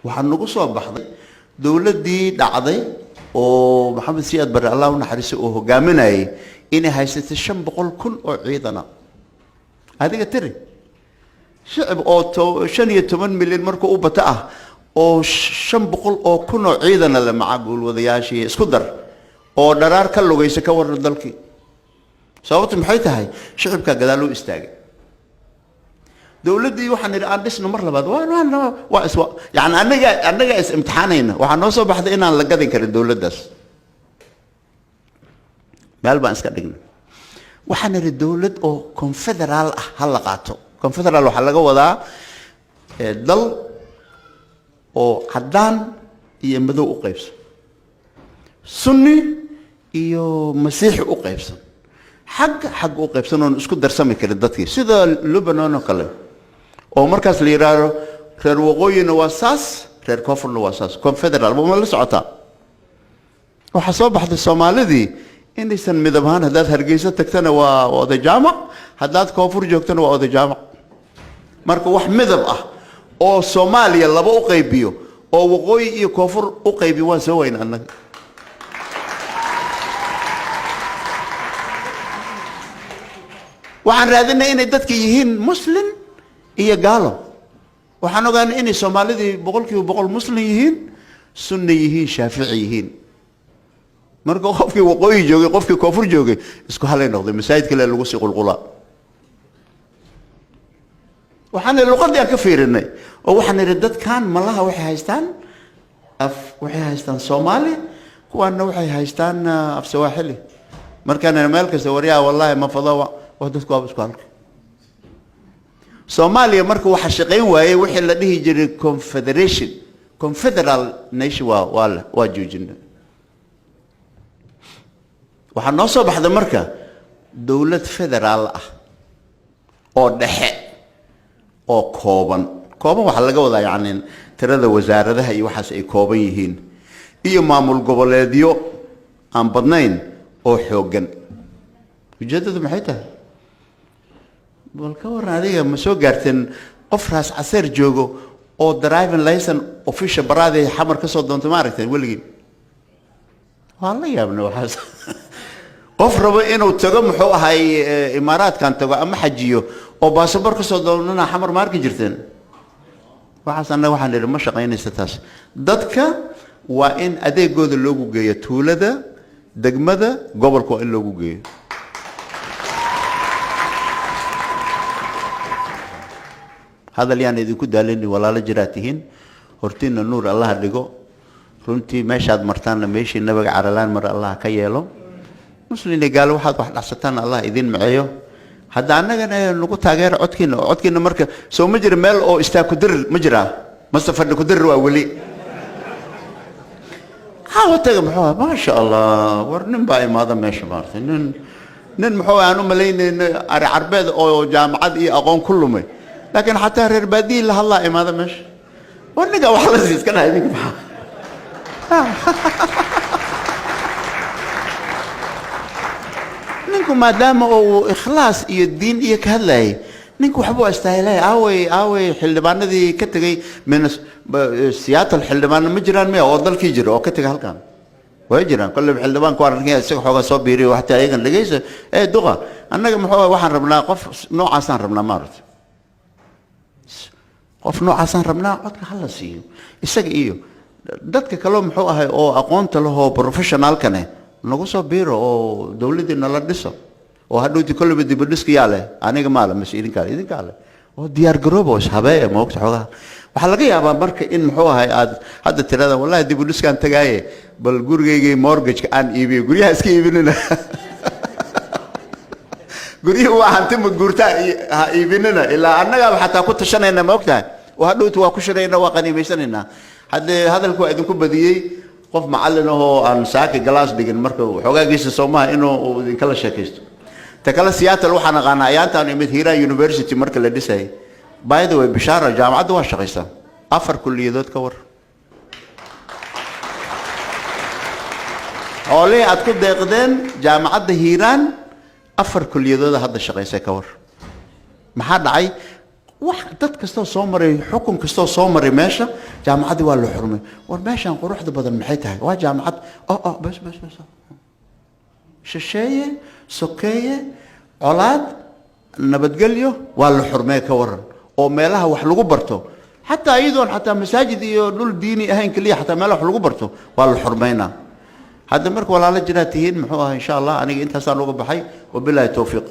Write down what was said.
Waxaa nagu soo baxday dowladdii dhacday oo Maxamed Siyaad Barre, Allah u naxariiso, oo hogaaminayay inay haysatay 500,000 oo ciidana. Adiga tiri shicib oo 15 milyan markuu u bato ah oo 500,000 oo ciidana le, maca guulwadayaashii isku dar, oo dharaar ka lugaysa, ka waran dalkii? Sababtu maxay tahay? Shicibkaa gadaal u istaagay dowladdii. Waxaan nidhi aan dhisno mar labaad. Waa is yani annaga is imtixaanayna. Waxaa noo soo baxday inaan la gadin karin dowladdaas. Meel baan iska dhignay. Waxaan nidhi dowlad oo confederal ah ha la qaato. Confederal waxaa laga wadaa dal oo caddaan iyo madow u qaybsan, Sunni iyo Masiixi u qaybsan, xagga u qaybsan, oon isku darsami karin dadkii, sida Lebanon oo kale, oo markaas la yidhaahdo reer waqooyina waa saas, reer koonfurna waa saas. Confederal ma la socotaa? Waxaa soo baxday Soomaalidii inaysan midab ahaan. Haddaad Hargeysa tagtana waa oday jaamac, haddaad koonfur joogtana waa oday jaamac. Marka wax midab ah oo Soomaaliya laba u qaybiyo oo waqooyi iyo koonfur u qaybiyo waan soo wayna annaga. Waxaan raadinay inay dadka yihiin Muslim iyo gaalo. Waxaan ogaanay inay Soomaalidii 100% Muslim yihiin, Sunna yihiin, Shaafici yihiin. Marka qofkii waqooyi joogay, qofkii koonfur joogay isku halay noqday. Masaajid kale lagu sii qulqulaa. Waxaan nidhi luqadii aan ka fiirinay oo waxaan nidhi dadkan malaha waxay haystaan af, waxay haystaan Soomaali, kuwaanna waxay haystaan af Sawaaxili. Markaan meel kasta waryaa, wallahi ma fado, waa dadku waaba isku halka. Soomaaliya marka waxaa shaqayn waayey wixii la dhihi jiray confederation, confederal nation. Waa joojina. Waxaa noo soo baxday marka dowlad federaal ah oo dhexe oo kooban. Kooban waxaa laga wadaa yacni tirada wasaaradaha iyo waxaas ay kooban yihiin, iyo maamul goboleedyo aan badnayn oo xooggan. Ujeeddadu maxay tahay? Bal ka warran adiga, ma soo gaarteen qof Raas Caseer joogo oo driving license official baraadii Xamar ka soo doonto? Ma aragteen weligiin? Waa la yaabna waxaas. Qof rabo inuu tago, muxuu ahay, Imaaraadkan tago ama xajiyo oo baasabor ka soo doonana Xamar, ma arki jirteen waxaas? Annaga waxaan idhi ma shaqaynaysa taas. Dadka waa in adeegooda loogu geeyo tuulada, degmada, gobolka waa in loogu geeyo. Hadal yaan idinku daalini. Walaalo jiraa tihiin, hortiina nuur Allaha dhigo. Runtii meeshaad martaanna meeshii Nabiga caralaan mar Allah ka yeelo. Muslin iyo gaalo waxaad wax dhacsataanna Allah idin maceeyo. Hadda annagana nagu taageero codkiina oo codkiina. Marka soo ma jira meel oo istaag ku dirir ma jiraa mase fadhi ku dirir? Waa weli hawa taga. Muxuu ahaa? Maasha Allah, war nin baa imaada meesha maartay, nin muxuu aan u malaynayno ari carbeed oo jaamacad iyo aqoon ku lumay, laakiin xataa reer baadiyi la hadlaa imaada meesha. War ninka wax la siiska dhahay ninka maxaa? Ninku maadaama uu ikhlaas iyo diin iyo ka hadlayay, ninku waxbuu astaahilay. Aaway, aaway xildhibaanadii ka tegey Seattle? Xildhibaano ma jiraan miya oo dalkii jira oo ka tegay halkan? Way jiraan kolleyba. Xildhibaanku waan arkay isaga xoogaa soo biiriyo waxta ayagan dhegeysa ee duqa. Annaga muxuu waxaan rabnaa qof noocaasaan rabnaa, maaragtay, qof noocaasaan rabnaa. Codka ha la siiyo isaga iyo dadka kaleo muxuu ahay oo aqoonta lahoo professionalkane nagu soo biiro oo dowladdii nala dhiso, oo hadhowti kolleyba dibudhiska yaa leh? Aniga maale mase idinkaa? Idinkaa leh. Oo diyaar garooba oo ishabeeya moogta xoogaha. Waxaa laga yaabaa marka in muxuu ahay aad hadda tirada wallahi dibudhiskaan tagaaye, bal gurigaygii mortgageka aan iibiyo. Guryaha iska iibinina, guryuhu waa hanti ma guurtaa, ha iibinina ilaa annagaaba xataa ku tashanayna, ma ogtahay? Oo hadhowti waa ku shirayna, waa qaniimaysanaynaa. Haddee hadalku waa idinku badiyey. Qof macallin ahoo aan saaki galaas dhigin marka xogaagiisa soomaha inuu uu idinkala sheekaysto. Ta kale, Seattle waxaan aqaanaa ayaantaan imid Hiiraan University marka la dhisayay. By the way, bishaara, jaamacadda waa shaqaysaa, afar kulliyadood. Ka war xoolihii aad ku deeqdeen jaamacadda Hiiraan, afar kulliyadooda hadda shaqaysay. Ka war maxaa dhacay? Wax dad kastoo soo maray, xukun kastoo soo maray meesha, jaamacaddii waa la xurmay. War meeshaan quruxda badan maxay tahay? Waa jaamacad. Oh, bas bas bas. Shisheeye, sokeeye, colaad, nabadgelyo, waa la xurmee. Ka waran oo meelaha wax lagu barto, xataa iyadoon xataa masaajid iyo dhul diini ahayn keliya, xataa meelaha wax lagu barto waa la xurmaynaa. Hadda marka walaalo jiraa tihiin, muxuu ahaa, insha Allah aniga intaasaan uga baxay. Wabilaahi towfiiq.